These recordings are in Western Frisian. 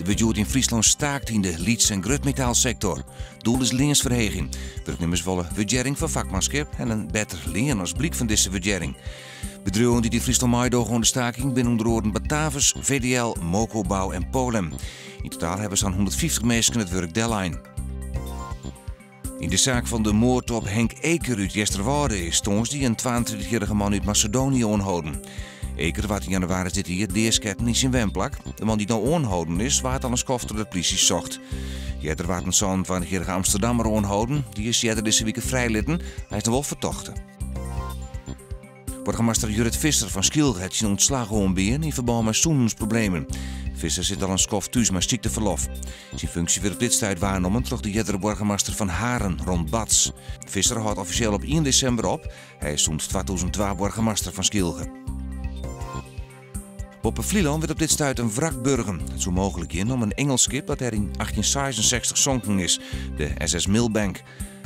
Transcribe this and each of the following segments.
Der wurdt hjoed yn Fryslân staakt yn de lyts en grutmetaalsektor. Doel is leansferheging. Wurknimmers wolle wurdearring foar fakmanskip en in better lean as blyk fan dizze wurdearring. Bedriuwen dy't yn Fryslân meidogge oan de staking binne ûnder oaren Batavus, VDL, Moco Bouw en Polem. Yn totaal hawwe sa'n 150 minsken it wurk dellein. Yn de saak fan de moard op Henk Eker út Easterwâlde is tongersdei in 32-jierrige man út Macedonië oanholden. Eker waard yn jannewaris dit jier deasketten yn syn wenplak. De man dy't no oanholden is, waard al in skoft troch de plysje socht. Earder waard in 27-jierrige Amsterdammer oanholden. Dy is earder dizze wike frijlitten. Hy is noch wol fertochte. Boargemaster Jurrit Visser fan Skylge hat syn ûntslach oanbean yn ferbân mei sûnensproblemen. Visser sit al in skoft thús mei sykteferlof. Syn funksje wurdt op dit stuit waarnommen troch de eardere boargemaster fan Haren, Ron Bats. Visser hâldt offisjeel op ien desimber op. Hy is sûnt 2002 boargemaster fan Skylge. Boppe Flylân wurdt op dit stuit in wrak burgen. It soe mooglik gean om in Ingelsk skip dat dêr yn 1866 sonken is, de SS Millbank.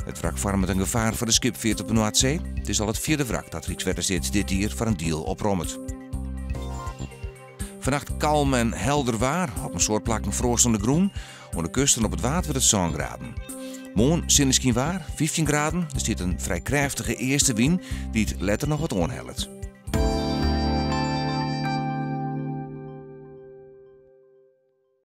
It wrak foarmet in gefaar foar de skipfeart op de Noardsee. It is al it fjirde wrak dat Rykswettersteat dit jier foar in diel oprommet. Fannacht kalm en helder waar, op in soad plakken froast oan de grûn. Oan de kust en op it Waad wurdt it sân graden. Moarn sinneskynwaar, 15 graden. Der stiet in frij krêftige eastewyn dy't letter noch wat oanhellet.